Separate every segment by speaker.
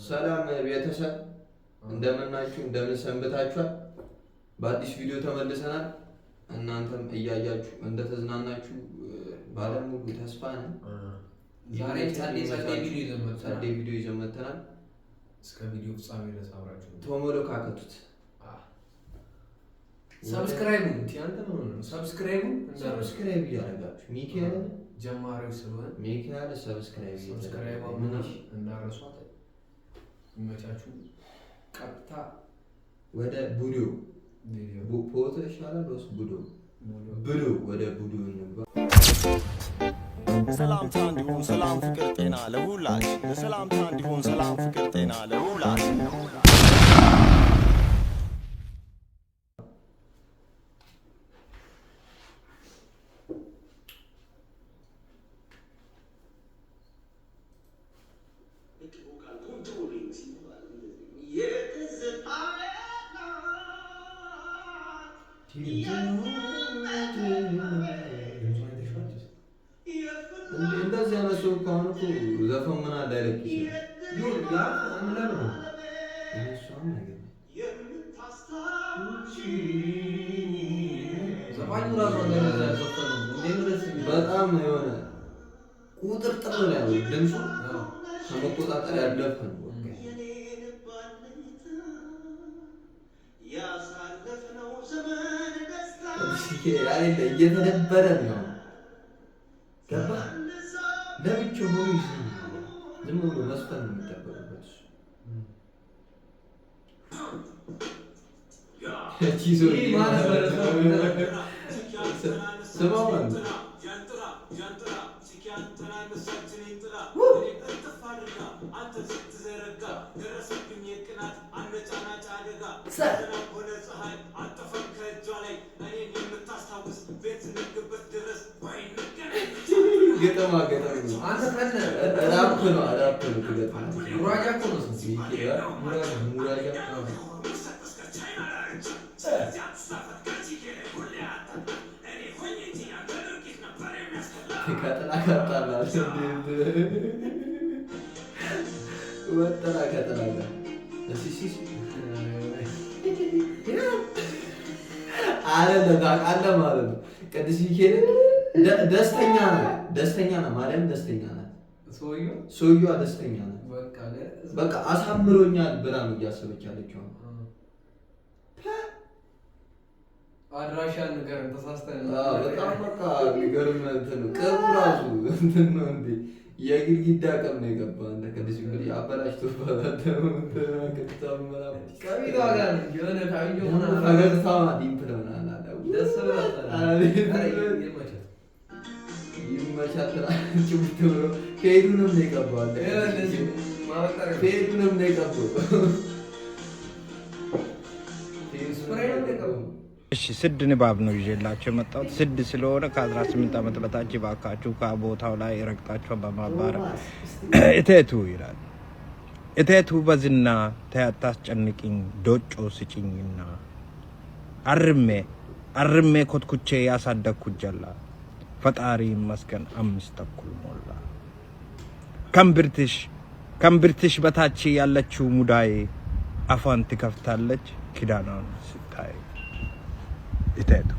Speaker 1: ሰላም ቤተሰብ፣ እንደምናችሁ፣ እንደምን ሰንብታችኋል? በአዲስ ቪዲዮ ተመልሰናል። እናንተም እያያችሁ እንደተዝናናችሁ ባለሙሉ ተስፋ ነን።
Speaker 2: ዛሬ ጸዴ ጸዴ ቪዲዮ ይዘን
Speaker 1: ጸዴ
Speaker 2: መጥተናል።
Speaker 1: ቪዲዮ ይዘን መጥተናል።
Speaker 2: እስከ ቪዲዮ ፍጻሜ ድረስ አብራችሁ
Speaker 1: ተመለካከቱት።
Speaker 2: Subscribe አንተ ምን ሆነህ ነው? Subscribe እንዳትረሱ።
Speaker 1: Subscribe እያደረጋችሁ ሚካኤል
Speaker 2: ጀማሪዎች ስለሆነ
Speaker 1: ሚካኤል subscribe
Speaker 2: Subscribe
Speaker 1: ምን
Speaker 2: እንዳረሷት። ይመቻችሁ። ቀጥታ
Speaker 1: ወደ ቡዶ
Speaker 2: ቪዲዮ።
Speaker 1: ፖቶ ይሻላል ወይስ ቡዶ? ብዶ ወደ ቡዶ እንግባ።
Speaker 3: ሰላምታ እንዲሁም ሰላም፣ ፍቅር፣ ጤና ለሁላችን። ለሰላምታ እንዲሁም ሰላም፣ ፍቅር፣ ጤና ለሁላችን።
Speaker 1: እንደዚህ አይነት ሰው ከሆነ እኮ ዘፈን ምን አለ አይለቅ ይችላል።
Speaker 2: ይሁን ያ ምን ነው?
Speaker 1: እሷም ነገር
Speaker 2: ዘፋኙ ራሱ እንደዛ ዘፈኑ እንዴት ነው ደስ የሚለው?
Speaker 1: በጣም የሆነ ቁጥርጥር ነው ያለው ድምፁ፣ ከመቆጣጠር ያለፈ ነው። በቃ እየተደበረ ነው። ገባህ? ለብቻው ሆኖ ይዝም ዝም ብሎ መስፈን ነው የሚጠበቅበት እሱ። እቺ ሰውዬ
Speaker 2: ይህ ማለት ነው።
Speaker 1: ስማው ማለት ነው። ገጠማ ገጠም ነው።
Speaker 2: አንተ ከነ
Speaker 1: ራፕ ነው፣ ራፕ ነው ትገጥማለህ።
Speaker 2: ጉራጃ እኮ ነው እሱ።
Speaker 1: ሙራጃ ሙራጃ። ከጥላ ከጣላ ወጠራ ከጥላ ጋር እሺ እሺ አለ ታውቃለህ ማለት ነው። ቅዱስ ሚካኤል ደስተኛ ናት፣ ደስተኛ ናት፣ ማርያም ደስተኛ ናት፣
Speaker 2: ሰውየው
Speaker 1: ሰውየዋ ደስተኛ ናት።
Speaker 2: በቃ
Speaker 1: በቃ አሳምሮኛል ብላ ነው እያሰበች ያለችው።
Speaker 2: አድራሻ ንገረን፣ ተሳስተን።
Speaker 1: አዎ፣ በጣም በቃ የሚገርም እንትን ነው። ቅቡ ራሱ እንትን ነው እንዴ፣ የግድግዳ ቅብ ነው የገባ። እንደ ቅዱስ ሚካኤል አበላሽቶባታል።
Speaker 2: ከቤቷ ጋር ነው እንጂ የሆነ ካንጆ ምናምን
Speaker 1: ፈገግታዋ dimple ምናምን አለ።
Speaker 2: ደስ ብሏታል።
Speaker 1: አቤት።
Speaker 2: ኧረ ይመቻት።
Speaker 1: ይመቻት ትላለች ብሎ fade ኡንም ነው የቀባው። አንተ
Speaker 2: ይኸው እንደዚህ ማበጠሪያ ነው።
Speaker 1: Fade ኡንም ነው የቀባው።
Speaker 2: Spray ነው የቀባው።
Speaker 4: እሺ፣ ስድ ንባብ ነው ይዤላቸው የመጣሁት። ስድ ስለሆነ ከ18 ዓመት በታች ባካችሁ ከቦታው ላይ ረግጣቸው በማባረር። እቴቱ ይላል። እቴቱ በዝና አታስጨንቅኝ፣ ዶጮ ስጭኝና አርሜ አርሜ ኮትኩቼ ያሳደግኩት ጀላ ፈጣሪ ይመስገን 5:30 ሞላ። ከእምብርትሽ ከእምብርትሽ በታች ያለችው ሙዳዬ አፏን ትከፍታለች ኪዳኗን ስታይ። እቴቱ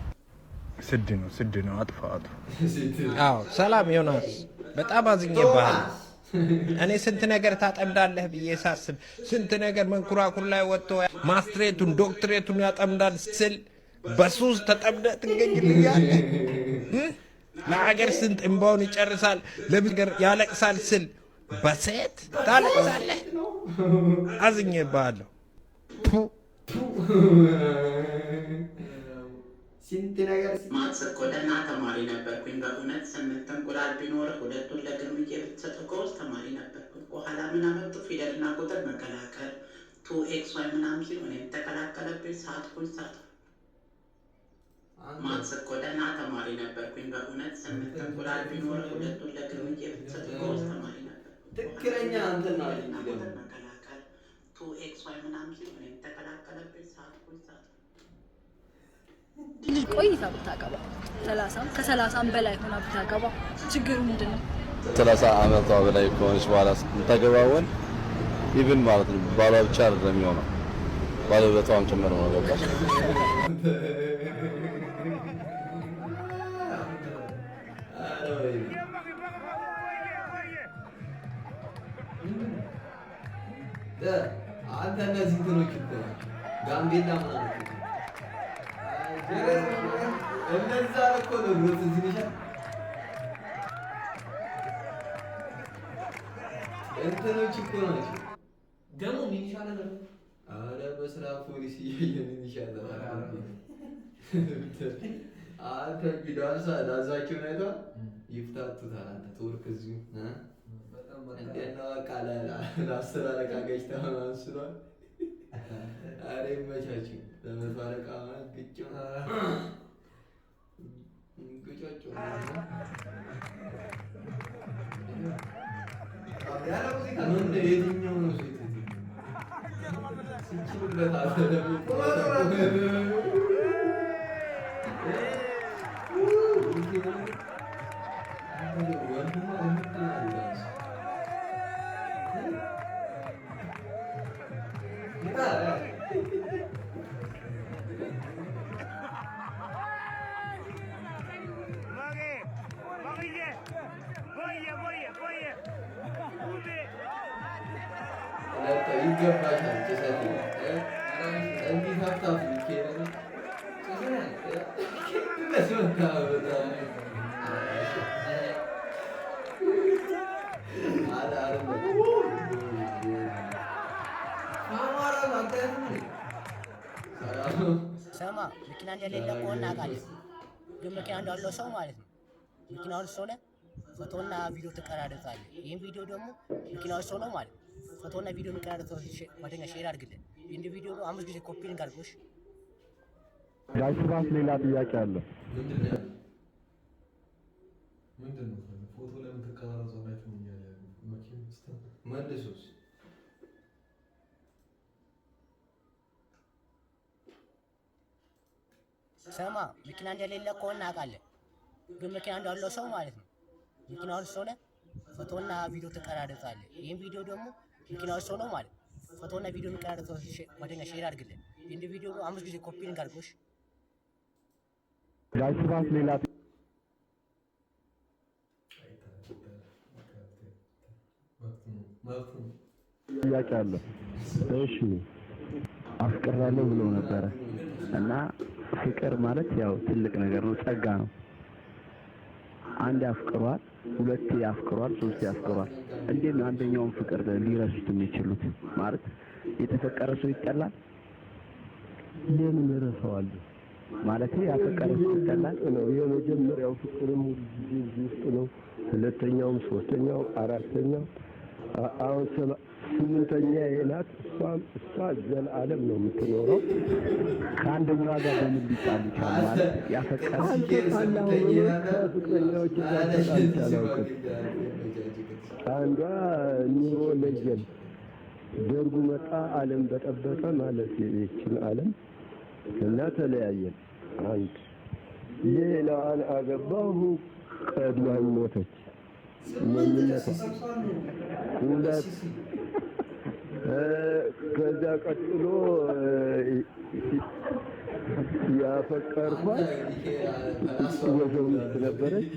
Speaker 4: ስድ ነው፣ ስድ ነው። አጥፋ አጥፋ። አዎ ሰላም ዮናስ፣ በጣም አዝኜብሃል። እኔ ስንት ነገር ታጠምዳለህ ብዬ ሳስብ ስንት ነገር መንኩራኩር ላይ ወጥቶ ማስትሬቱን ዶክትሬቱን ያጠምዳል ስል በሱስ ተጠምደህ ትገኝልኛለህ። እ? ለሀገር ስንት እንባውን ይጨርሳል፣ ለሀገር ያለቅሳል ስል በሴት ታለቅሳለህ። አዝኜብሃለሁ። ፑ።
Speaker 1: ስንት ነገር
Speaker 5: Maths እኮ ደህና ተማሪ ነበርኩኝ። በእውነት ስምንት እንቁላል ቢኖር ሁለቱን ለግርምዬ ብትሰጥ ጎበዝ ተማሪ ነበርኩኝ። በኋላ ምን አመጡ? ፊደልና ቁጥር መቀላቀል two x y ምናምን ሲሉ እኔም ተቀላቀለብኝ። ሳትኩኝ ሳትኩ። Maths እኮ ደህና ተማሪ ነበርኩኝ። በእውነት ስምንት እንቁላል ቢኖር ሁለቱን ለግርምዬ ብትሰጥ ጎበዝ ተማሪ ነበርኩኝ።
Speaker 1: ትክክለኛ እንትን ናት
Speaker 5: ፊደልና
Speaker 1: እንጂ ደግሞ።
Speaker 5: ቁጥር መቀላቀል two x y ምናምን ሲሉ እኔም ተቀላቀለብኝ። ሳትኩኝ ሳትኩ።
Speaker 6: ልጅ ቆይታ ብታገባ፣ 30ም ከ30ም በላይ ሆና ብታገባ ችግሩ ምንድን ነው?
Speaker 3: 30 ዓመቷ በላይ ከሆነች በኋላ የምታገባ ወንድ Even ማለት ነው ባሏ ብቻ አይደለም የሚሆነው ባለውለታዋም ጭምር ነው። ገባሽ?
Speaker 1: አንተ እነዚህ እንትኖች እኮ ናቸው ጋምቤላ ምናምን እኮ እንደዛ እኮ ነው። ድሮ ትዝ ይልሻል እንትኖች እኮ ናቸው።
Speaker 2: ደግሞ ሚኒሻ ነገር።
Speaker 1: ኧረ በስራ ፖሊስ እያየ ሚኒሻ አንተ ዳንሳ ዳንሳቸውን አይተዋል። ይፍታቱታል። አንተ ቱርክ እዚሁ እንዴት ነው? በቃ ለ10 አለቃ ገጭተህ ምናምን ስሏል። ኧረ ይመቻችሁ። ለ100 አለቃ ግጭ ግጫቸው። ምን የትኛው ነው ሴት ሲችሉበት አለ ደግሞ ይገባሻል። ጭሰት እንዲህ ታፍታፍ
Speaker 7: ሰማ መኪና እንደሌለ እኮ እናውቃለን፣ ግን መኪና እንዳለው ሰው ማለት ነው። መኪናውን ሆነ ፎቶና ቪዲዮ ትቀራረጻለህ። ይህን ቪዲዮ ደግሞ መኪና ውስጥ ሆነው ማለት ነው ፎቶና ቪዲዮ የሚቀራረጸው ጓደኛ share አድርግልን። ይህን ቪዲዮ 5 ጊዜ copy link አድርጎሽ።
Speaker 8: ጋሽ ሱራፍ ሌላ ጥያቄ አለ።
Speaker 2: ምንድን ነው ፎቶ ለምን ትቀራረጻላችሁ እያለ መኪና ውስጥ?
Speaker 1: መልሱስ።
Speaker 7: ሰማ መኪና እንደሌለ እኮ እናውቃለን፣ ግን መኪና እንዳለው ሰው ማለት ነው። መኪና ውስጥ ሆነ ፎቶና ቪዲዮ ትቀራረጻለህ። ይህን ቪዲዮ ደግሞ መኪና ውስጥ ሆነው ማለት ነው ፎቶና ቪዲዮ የሚቀራረጸው ጓደኛ share አድርግልን። ይህን ቪዲዮ 5 ጊዜ copy link አድርጎሽ።
Speaker 8: ጋሽ ሱራፍ ሌላ ጥያቄ አለ። እሺ አፍቅራለሁ ብሎ ነበረ እና ፍቅር ማለት ያው ትልቅ ነገር ነው፣ ጸጋ ነው። አንድ አፍቅሯል፣ ሁለት ያፍቅሯል፣ ሶስት ያፍቅሯል። እንዴት ነው አንደኛውን ፍቅር ሊረሱት የሚችሉት? ማለት የተፈቀረ ሰው ይጠላል?
Speaker 9: ለምን እረሳዋለሁ?
Speaker 8: ማለት ያፈቀረ ሰው ይጠላል?
Speaker 9: ነው የመጀመሪያው ፍቅርም ሁልጊዜ እዚህ ውስጥ ነው። ሁለተኛውም፣ ሶስተኛው፣ አራተኛው አሁን 8ኛ ናት። እሷም እሷ ዘላለም ነው የምትኖረው።
Speaker 8: ከአንደኛዋ ጋር በምን ሊጣሉ ይችላል? ማለት ያፈቀረ
Speaker 9: ከፍቅረኛዎች ጋር ተጣልቼ አላውቅም። አንዷ ኑሮ ለየን፣ ደርጉ መጣ፣ ዓለም በጠበጠ ማለት ይችን ዓለም እና ተለያየን። አንድ ሌላዋን አገባሁ፣ ቀድማኝ ሞተች። ሞኝነቷ። ሁለት ከዛ ቀጥሎ ያፈቀርኳት የሰው ሚስት ነበረች።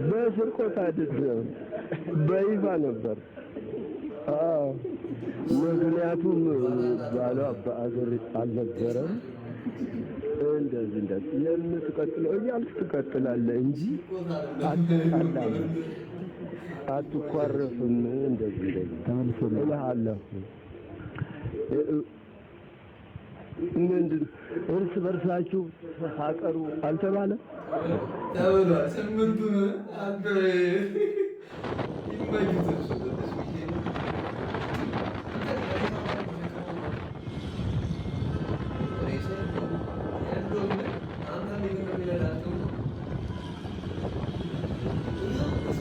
Speaker 9: በስርቆት አይደለም በይፋ ነበር። አዎ ምክንያቱም ባሏ በአገር አልነበረም። እንደዚህ እንደዚህ የምትቀጥለው እያልክ ትቀጥላለህ እንጂ አትጣላም፣ አትኳረፍም። እንደዚህ እንደዚህ
Speaker 8: ተመልሶ
Speaker 9: እልሃለሁ። ምንድን እርስ በርሳችሁ ተፋቀሩ አልተባለም?
Speaker 1: ተብሏል። 8ቱን አንተ ይመቹት እሱ ቅዱስ ሚካኤል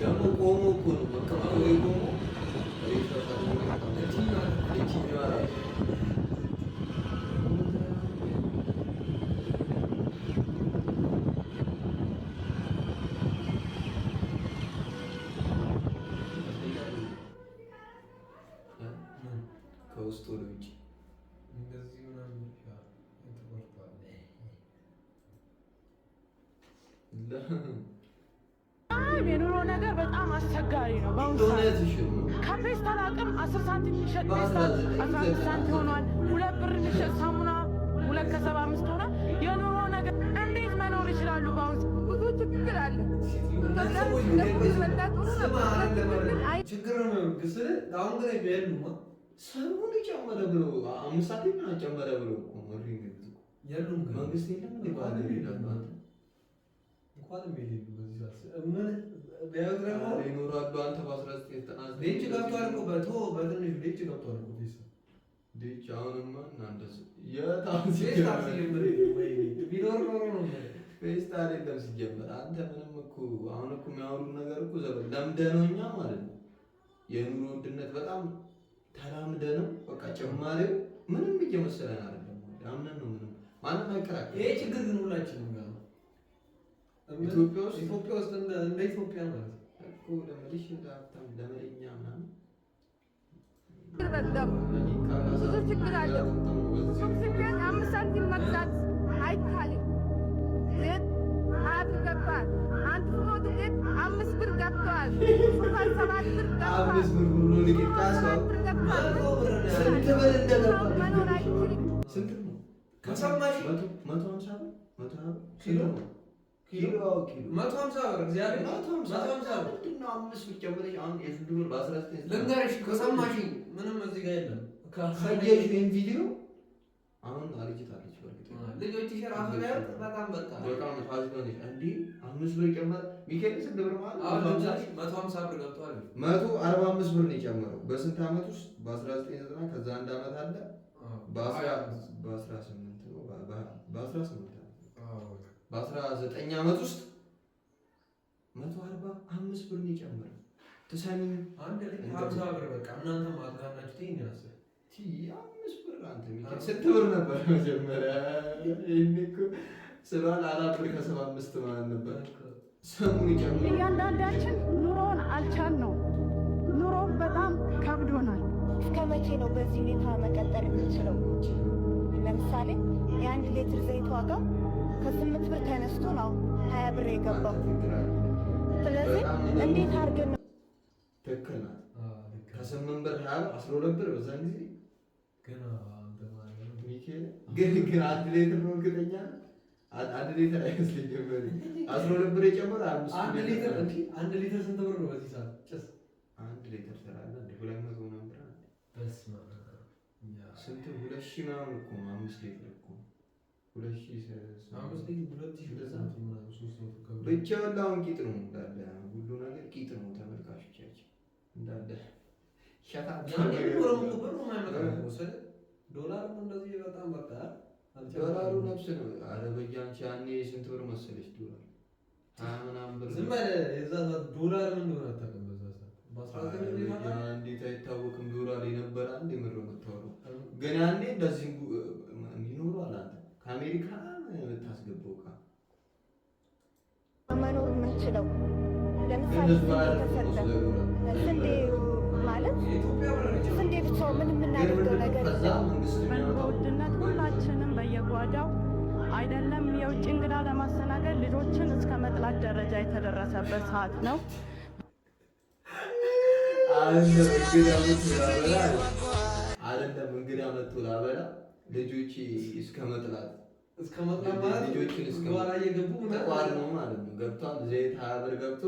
Speaker 1: ደግሞ ቆሞ እኮ ነው መቀመጡ ወይ ቆሞ ሬሳ
Speaker 10: በጣም የኑሮ ነገር በጣም አስቸጋሪ ነው። በአሁኑ ሰዓት
Speaker 1: እውነትሽን ነው።
Speaker 10: ከፌስታል አቅም 10 ሳንቲም የሚሸጥ ፌስታል 15 ሳንቲም ሆኗል። 2 ብር የሚሸጥ ሳሙና 2.75 ሆኗል። የኑሮ ነገር እንዴት መኖር ይችላሉ? በአሁኑ ሰዓት
Speaker 11: ብዙ ችግር አለ። ኢትዮጵያ ውስጥ ለሁሉ መጣ ጥሩ ነበር። ግን አይ
Speaker 2: ችግር ነው ስል አሁን ግን የሉማ።
Speaker 1: ሰሙን ጨመረ ብሎ 5 ሳንቲም ምናምን ጨመረ ብሎ እኮ ነው እሪ የሚሉት እኮ።
Speaker 2: የሉም ግን።
Speaker 1: መንግስት የለም እንዴ?
Speaker 2: እንኳንም
Speaker 1: ይላሉ አንተ።
Speaker 2: እንኳንም የሌሉ በዚህ ሰዓት ምን ቢያዩት ደግሞ
Speaker 1: ኧረ ይኖራሉ አንተ በ1999
Speaker 2: ሌጭ ገብቷል እኮ በቶ በትንሹ ሌጭ ገብቷል እኮ ፌስታል።
Speaker 1: ዴች አሁንማ እናንተስ የት አሁን
Speaker 2: ፌስታል
Speaker 1: ሲጀመር
Speaker 2: ሲጀምር ወይኔ ቢኖር ኖሮ ነው የምልህ።
Speaker 1: ፌስታል የለም ሲጀመር። አንተ ምንም እኮ አሁን እኮ የሚያወሩት ነገር እኮ ዘበን ለምደነው እኛ ማለት ነው። የኑሮ ውድነት በጣም ተላምደነው በቃ ጭማሪው ምንም እየመሰለን አይደለም። አምነን ነው ምንም ማንም አይከራከርም።
Speaker 2: ይሄ ችግር ግን ሁላችንም ጋር ነው።
Speaker 1: ኢትዮጵያ ውስጥ
Speaker 2: ኢትዮጵያ ውስጥ እንደ ኢትዮጵያ ማለት ነው።
Speaker 1: እኮ ለምልሽ እንደ ሀብታም ለመደኛ ምናምን
Speaker 11: በጣም ብዙ ችግር አለ። ሱቅ ስትሄድ 5 ሳንቲም መግዛት አይቻልም። ዘይት 20 ብር ገብቷል። አንድ ፉርኖ ዱቄት 5 ብር ገብቷል። ስኳር 7 ብር ገብቷል።
Speaker 1: 5 ብር ፉርኖ ዱቄት ሰው
Speaker 11: 7 ብር ገብቷል።
Speaker 1: ስንት ብር እንደገባ
Speaker 11: ሰው መኖር አይችልም።
Speaker 1: ስንት ነው?
Speaker 2: ከሰማሽ
Speaker 1: 150 ብር 120 ብር
Speaker 2: ኪሎ?
Speaker 1: ኪሎ አዎ ኪሎ
Speaker 2: 150 ብር እግዚአብሔር
Speaker 1: 150
Speaker 2: 150 ብር።
Speaker 1: ምንድን ነው 5 ብር ጨምረሽ አሁን የስንት ብር በ19
Speaker 2: ልንገርሽ ከሰማሽ ምንም እዚህ ጋር የለም።
Speaker 1: ካየሽ ይሄን ቪዲዮ አሁን አርጅታለች። በእርግጥ
Speaker 2: ልጆችሽ ራሱ ቢያዩት በጣም በቃ
Speaker 1: በጣም ታዝናለች። እንዴ 5 ብር ጨመረ ሚካኤል ስንት ብር ማለት
Speaker 2: አሁን
Speaker 1: 150
Speaker 2: ልንገርሽ 150 ብር ገብቷል።
Speaker 1: 145 ብር ነው የጨመረው በስንት ዓመት ውስጥ? በ1990 ከዛ አንድ ዓመት አለ በ18 ነው በ18 ዓመት በ19 ዓመት ውስጥ 145 ብር ነው የጨመረው። ትሰሚኝ
Speaker 2: አንድ ላይ 50 ብር በቃ እናንተ ማጋናችሁ ትይኝ ያስብ
Speaker 1: ቲ 5 ብር አንተ ሚካኤል ስንት ብር ነበር መጀመሪያ? ይሄኔ እኮ ስሏል 4 ብር ከ75 ማለት ነበር። ሰሙን ይጨምራል።
Speaker 10: እያንዳንዳችን ኑሮውን አልቻልነው። ኑሮ በጣም ከብዶናል።
Speaker 12: እስከ መቼ ነው በዚህ ሁኔታ መቀጠል የምንችለው? ለምሳሌ የ1 ሊትር ዘይት ዋጋ ከ8 ብር ተነስቶ ነው 20 ብር የገባው። ስለዚህ እንዴት አድርገን ነው
Speaker 1: ትክክል ናት። ከ8 ብር 20 ብር 12 ብር በዛን ጊዜ
Speaker 2: ገና እንትን ማለት ነው።
Speaker 1: ሚካኤል ግን 1 ሊትር ነው እርግጠኛ ነህ? 1 ሊትር አይመስለኝም። 12 ብር የጨመረ 5
Speaker 2: 1 ሊትር እንዴ 1 ሊትር ስንት ብር ነው በዚህ ሰዓት? ጭስ
Speaker 1: 1 ሊትር ትላለህ እንዴ? 200 ምናምን ብር አለ።
Speaker 2: በስመ አብ
Speaker 1: ስንት 2000 ምናምን እኮ ነው 5 ሊትር እኮ 2000
Speaker 2: 5 ሊትር 2200 ምናምን 300 ከብር
Speaker 1: ብቻ ሁላ አሁን ቂጥ ነው እንዳለ ሁሉ ነገር ቂጥ ነው። ተመልካቾቻችን እንዳለ ሸታ
Speaker 2: ያኔ ቢኖርም እኮ ብሩ የማይመጣ ነው መሰለኝ። ዶላር እንደዚህ በጣም በቃ
Speaker 1: ዶላሩ ነፍስ ነው። ኧረ በያንቺ ያኔ ስንት ብር መሰለች ዶላር? 20 ምናምን ብር
Speaker 2: ዝም በል የዛ ሰዓት ዶላር ምን እንደሆነ አታውቅም። በዛ ሰዓት በ19
Speaker 1: ኧረ እንዴት አይታወቅም? ዶላር የነበረ አንድ የምር የምታወራው ግን ያኔ እንደዚህ ይኖረዋል። አንተ ከአሜሪካ የምታስገባው እቃ
Speaker 12: መኖር የምንችለው? ለምሳሌ
Speaker 1: እነሱ
Speaker 12: ስንዴ
Speaker 1: አያርፉም
Speaker 12: ተሰጠ።
Speaker 1: ስለ ዶላር።
Speaker 12: ስንዴ ማለት ስንዴ ብቻው ምን የምናደርገው ነገር
Speaker 1: ከዛ
Speaker 12: የለም።
Speaker 1: መንግስት
Speaker 10: በኑሮ
Speaker 1: የሚያወጣው
Speaker 10: ውድነት ሁላችንም በየጓዳው አይደለም የውጭ እንግዳ ለማስተናገድ ልጆችን እስከ መጥላት ደረጃ የተደረሰበት ሰዓት ነው።
Speaker 1: አይደለም እንግዳ መጥቶ ላበላ አይደለም እንግዳ መጥቶ ላበላ ልጆቼ እስከ መጥላት
Speaker 2: እስከ መጥላት ማለት
Speaker 1: ልጆችን እስከ
Speaker 2: ጓራ እየገቡ ምናምን
Speaker 1: ጥቋር ነው ማለት ነው። ገብቷል። ዘይት 20 ብር ገብቶ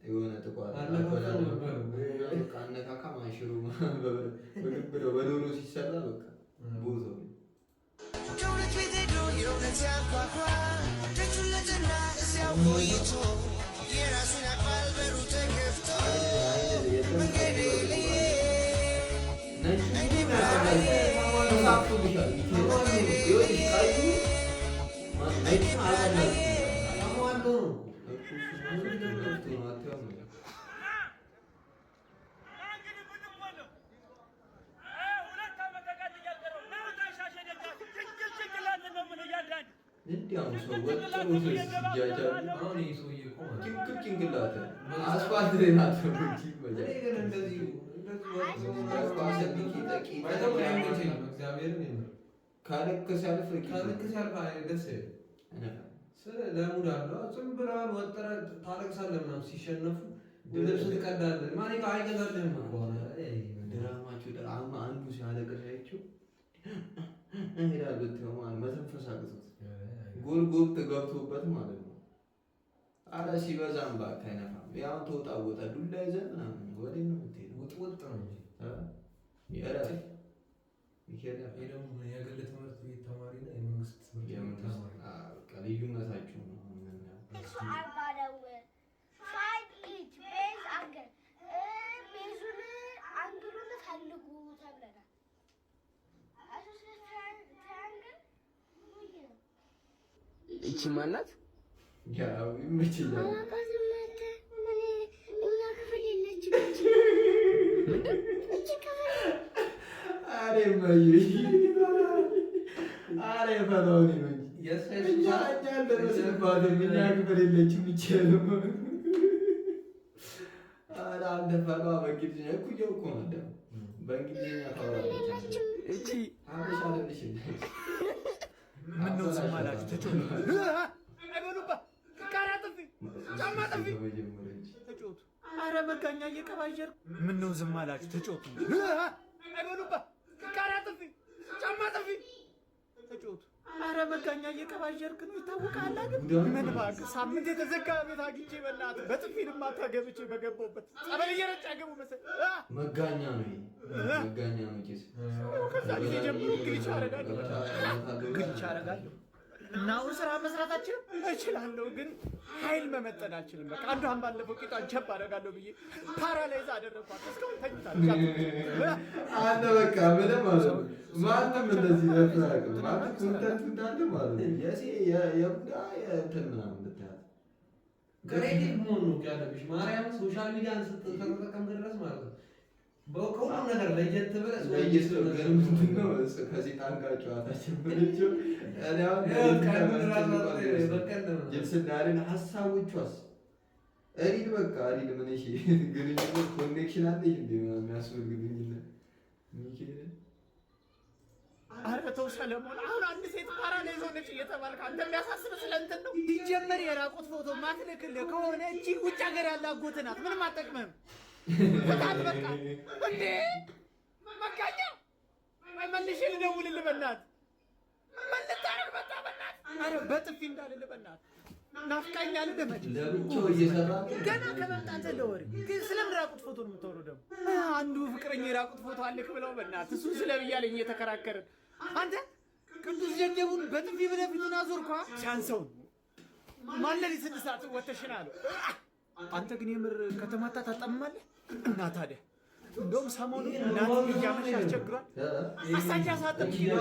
Speaker 1: የሆነ ጥቋር
Speaker 2: አነካካ ነበር።
Speaker 1: በቃ አነካካ ማሽሩ ምግብ ነው በዶሮ ሲሰራ በቃ ቦታው
Speaker 13: ከሁለት ቤት ሄዶ የእውነት ሲያንኳኳ ደጁን ለጠና እዚያው ቆይቶ የራሱን ያውቃል በሩ ተከፍቶ መንገዴ ልዬ
Speaker 1: ነጭ ተሳክቶልሻል። ይኸውልሽ ቀዩ ነጭ አቀላል
Speaker 2: ተሟልቶ ነው
Speaker 1: እኮ ነው አትያውም። እንዲህ አሁን ሰው ወጥሮ ሲጃጃል
Speaker 2: አሁን ይሄ ሰውዬ እኮ ማለት ነው።
Speaker 1: ጭንቅል ጭንቅላት አስፋልት ላይ ናት እንጂ
Speaker 2: እኔ ግን እንደዚህ እንደዚህ
Speaker 1: ከልክ ሲያልፍ
Speaker 2: ከልክ ሲያልፍ ደስ አይልም። ስለ ለ mood አለው። ዝም ብለህ ወጥረህ ታለቅሳለህ ምናምን ሲሸነፉ ልብስ ትቀዳለህ። ማን አይገዛልህም እኮ።
Speaker 1: ድራማቸው አንዱ ሲያለቅስ አይቼው ይላል ብትለው ማለት መተንፈስ አቅቶት ጎል ጎብት ገብቶበት ማለት ነው። አረ ሲበዛም እባክህ አይነፋም። ያው ተወጣወጠ ዱላ ይዘህ ምናምን ወዴት ነው የምትሄደው?
Speaker 2: ውጥውጥ ነው እንጂ
Speaker 1: ሚካኤል
Speaker 2: ይሄ ደግሞ የግል ትምህርት ቤት ተማሪና የመንግስት ትምህርት ቤት ተማሪ
Speaker 1: ልዩነታቸው ነው።
Speaker 14: Find each base angle፣ base ኡን angle ኡን ፈልጉ ተብለናል። Triangle ነው።
Speaker 15: እቺ ማናት?
Speaker 1: ያው ይመችኛል።
Speaker 14: አላውቃትም። ምን እኛ ክፍል የለችም። እቺ ክፍል
Speaker 1: አሬ እማዬ፣ አሬ ፈታውን ነው እንጂ እኛ አልደረስንባትም። እኛ ክፍል የለችም። ይቻልም። ኧረ አንተ ፈታዋ በእንግሊዝኛ እኩያው እኮ ነው ደግሞ በእንግሊዝኛ ታወራለች።
Speaker 15: እቺ
Speaker 1: ሀበሻ አይደለሽ እንዴ?
Speaker 16: ምነው ዝም አላችሁ? ተጫወቱ። አይበሉባ ቃሪያ ጥፊ፣ ጫማ ጥፊ፣ ተጫወቱ። አረ መጋኛ እየቀባጀርኩ። ምነው ዝም አላችሁ? ተጫወቱ። አይበሉባ ቃሪያ ጥፊ፣ ጫማ ጥፊ፣ ተጫወቱ። አረ መጋኛ እየቀባጀርክ ነው ይታወቃል አይደል? ምን እባክህ ሳምንት የተዘጋ ቤት አግኝቼ በእናትህ በጥፊ ልማታ ገብቼ በገባሁበት ጸበል እየረጫ ገቡ መሰለኝ።
Speaker 1: መጋኛ ነው ይሄ፣ መጋኛ ነው ጭስ።
Speaker 16: ከዛ ጊዜ ጀምሮ glitch አደርጋለሁ፣ glitch አደርጋለሁ እና አሁን ስራ መስራት አልችልም። እችላለሁ ግን ኃይል መመጠን አልችልም። በቃ አንዷን ባለፈው ቂጧን ቸብ አደርጋለሁ ብዬ paralyze አደረኳት። እስካሁን ተኝታለች።
Speaker 1: አንተ በቃ ምንም ማለት ነው። ማንም እንደዚህ ለፍቶ አያውቅም። ማለት content ኡ እንዳለ ማለት ነው። የሴ የቡዳ የእንትን ምናምን ብታያት
Speaker 2: Creative መሆን ነው ያለብሽ። ማርያም social media ን ስትጠቀም ድረስ ማለት ነው ከሁሉም ነገር ለየት ብለህ
Speaker 1: ለየት ግን ምንድን ነው እሱ ከሴጣን ጋር ጨዋታ ጀመረችው። እኔ አሁን ጅብስና ሀሳቦቿስ real በቃ real ምን እሺ ግንኙነት connection አለሽ እንዴ ምናምን የሚያስብል ግንኙነት ሚካኤል።
Speaker 16: ኧረ ተው ሰለሞን፣ አሁን አንድ ሴት paralyze ሆነች እየተባልክ አንተ የሚያሳስብህ ስለ እንትን ነው። ሲጀመር የራቁት ፎቶ ማትልክልህ ከሆነ እቺ ውጭ ሀገር ያለ አጎትህ ናት፣ ምንም አትጠቅምህም። ፍታት በቃ። እንዴ መጋኛ መልሼ ልደውልልህ በእናትህ። ምን ልታረግ መጣ በእናትህ? ኧረ በጥፊ እንዳልልህ በእናትህ ናፍቃኛል። ልመጭ
Speaker 1: ለብቻው እየሰራ
Speaker 16: ገና ከመምጣትህ ለወሬ ግን ስለምን ራቁት ፎቶ ነው የምታወራው ደግሞ? አንዱ ፍቅረኛ የራቁት ፎቶ አልክ ብለው በእናትህ እሱን ስለብያለኝ እየተከራከርን አንተ ቅዱስ ደደቡን በጥፊ ብለህ ፊቱን አዞርኳ። ሲያንሰውን ማን ሌሊት 6 ሰዓት ወተሽን አለው። አንተ ግን የምር ከተማታ ታጣምማለህ። እና ታዲያ እንደውም ሰሞኑን እናት እያመሸ አስቸግሯል። አሳቻ ሳጥም በጥፊ ብሎ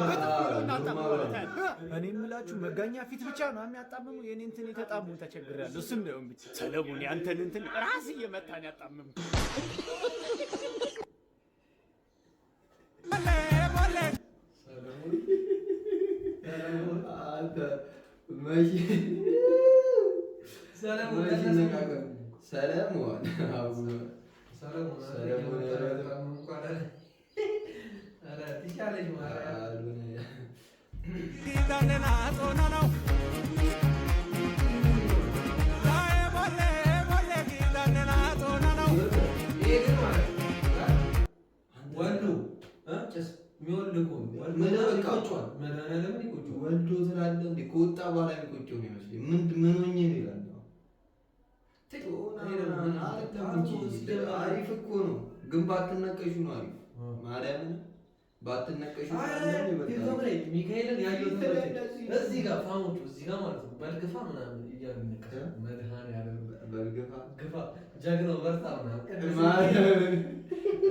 Speaker 16: እናጣምማለታል። እኔ የምላችሁ መጋኛ ፊት ብቻ ነው የሚያጣምሙ። የኔ እንትን የተጣሙ ተቸግሬያለሁ። እሱም ነው ብቻ ሰለሞን ያንተን እንትን ራስ እየመታን ያጣምሙ።
Speaker 1: አንተ መቼ መቼ ነቃቀ- ሰለሞን አቡነ
Speaker 2: ሰለሞን
Speaker 1: ሰለሞን
Speaker 2: ትቻለሽ ማርያም።
Speaker 1: አሉነ
Speaker 2: ይሄ ግን ማለት ወልዶ ጭስ የሚወልድ እኮ ነው። ወልዶ
Speaker 1: ምን በቃ
Speaker 2: ይቆጨዋል። መድኃኒዓለምን ይቆጨዋል።
Speaker 1: ወልዶ ትላለህ እንዴ? ከወጣ በኋላ የሚቆጨው ነው የሚመስለኝ። ምን ምን ሆኜ ነው ይላል። አይደለም እንጂ አሪፍ እኮ ነው፣ ግን ባትነቀሹ ነው አሪፍ። ማርያምን ባትነቀሹ ነው
Speaker 2: ቲክቶክ ላይ ሚካኤልን ያየሁት
Speaker 1: ፊት ላይ እንደዚህ
Speaker 2: እዚህ ጋር ፋሞቹ እዚህ ጋር ማለት ነው በልግፋ ምናምን እያሉ ይነቀሳሉ። መድኃኒዓለም
Speaker 1: በልግፋ
Speaker 2: ግፋ ጀግናው በርታ ምናምን ቅዱስ
Speaker 1: ማርያምን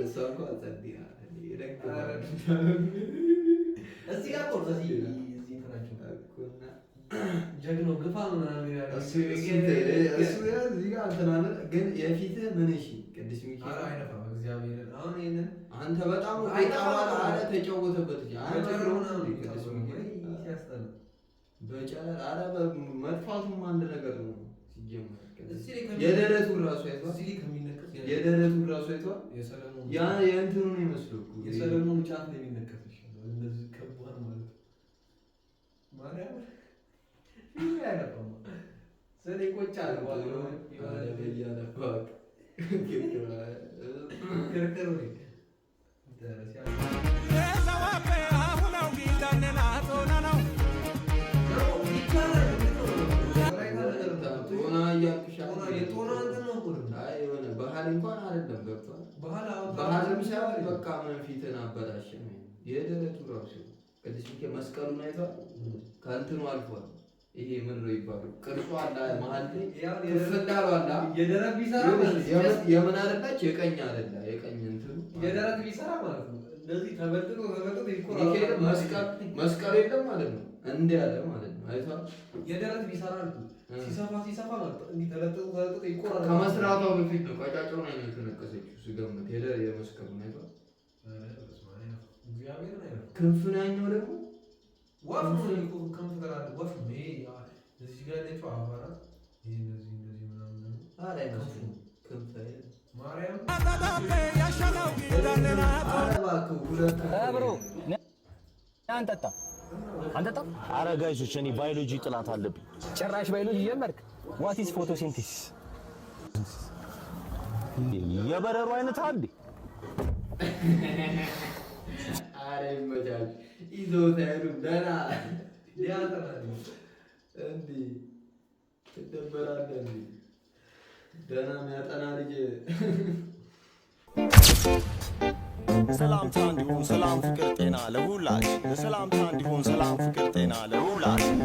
Speaker 1: እሷ እንኳን ጸዴ ናት። ይደግፋል።
Speaker 2: እዚህ ጋር እኮ ነው እዚህ እዚህ እንትናቸው ጀግናው ግፋ ምናምን ይላሉ።
Speaker 1: እሱ እሱ እዚህ ጋር እንትን አለ፣ ግን የፊትህ ምን እሺ፣ ቅዱስ ሚካኤል
Speaker 2: ኧረ አይነፋም። እግዚአብሔርን አሁን ይሄንን
Speaker 1: አንተ በጣም ነው
Speaker 2: አይጠፋም።
Speaker 1: ቆጣ አለ ተጫወተበት እንጂ
Speaker 2: በጨረር ምናምን
Speaker 1: ቅዱስ ሚካኤል
Speaker 2: ሲያስጠላ
Speaker 1: በጨረር አረ መጥፋቱም አንድ ነገር ነው ሲጀመር።
Speaker 2: እዚህ ላይ
Speaker 1: የደረቱን ራሱ አይቷል።
Speaker 2: እዚህ ላይ ከሚነቀስ
Speaker 1: የደረቱን ራሱ አይቷል።
Speaker 2: የሰለሞን
Speaker 1: ያ የእንትኑ ነው ይመስለው እኮ
Speaker 2: የሰለሞኑ ጫፍ ነው የሚነቀስ ይሻላል። እንደዚህ ከባድ ማለት ነው። ማርያም ፊልም አይነፋም። ስለ ይቆጫል።
Speaker 1: እያለፋክ
Speaker 2: ክርክር ነው።
Speaker 1: ጦና እያልኩሽ
Speaker 2: የጦና እንትን ነው እኮ ደግሞ።
Speaker 1: አይ የሆነ ባህል እንኳን አይደለም፣ ገብቷል።
Speaker 2: ባህል አሁን
Speaker 1: ባህልም ሳይሆን በቃ ምን ፊትን አበላሸ ነው። የደረቱ ራሱ ቅዱስ ሚካኤል መስቀሉን አይቷል። ከእንትኑ አልፏል። ይሄ ምን ነው ይባሉ ቅርጹ አለ መሀል ላይ ክፍል እንዳለው አለ።
Speaker 2: የደረት ቢሰራ ማለት ነው።
Speaker 1: የምን አይደላች የቀኝ አይደላ የቀኝ እንትኑ
Speaker 2: የደረት ቢሰራ ማለት ነው። እንደዚህ ተበልጥጦ ተበልጥጦ ይቆራል።
Speaker 1: ሚካኤል መስቀል መስቀሉ የለም ማለት ነው። እንዲህ ያለ ማለት ነው። አይቷል።
Speaker 2: የደረት ቢሰራ አልኩህ። ሲሰፋ ሲሰፋ ማለት ነው። እንዲህ ተለጥጦ ተለጥጦ ይቆራል።
Speaker 1: ከመስራቷ በፊት ነው ቀጫጫውን አይነት የተነቀሰችው ስገምት ሄደ የመስቀሉን አይቷል።
Speaker 2: እግዚአብሔርን አይነካም።
Speaker 1: ክንፍን ያኛው ደግሞ
Speaker 2: ወፍ ነው እኮ ክንፍ ትላለህ። ወፍ ነው ይሄ። እዚህ ጋር ያለችው አበባ ናት። ይሄ እንደዚህ እንደዚህ ምናምን ደግሞ
Speaker 1: ኧረ አይመስልም። ክንፍ አይደለም።
Speaker 2: ማርያም
Speaker 1: ኧረ እባክህ ሁለት
Speaker 15: Bro አንጠጣ አንጠጣ።
Speaker 3: አረ guys ኦች፣ እኔ ባዮሎጂ ጥናት አለብኝ።
Speaker 15: ጭራሽ ባዮሎጂ ጀመርክ? What is photosynthesis?
Speaker 3: የበረሮ አይነት አንዴ
Speaker 1: ኧረ ይመቻል። ይዘውት አይሄዱም። ደህና እንዲህ ትደበራለህ። እንዲህ ደህና የሚያጠና ልጅ
Speaker 3: ሰላምታ እንዲሆን ሰላም፣ ፍቅር፣ ጤና ለሁላችን። ለሰላምታ እንዲሆን ሰላም፣ ፍቅር፣ ጤና ለሁላችን።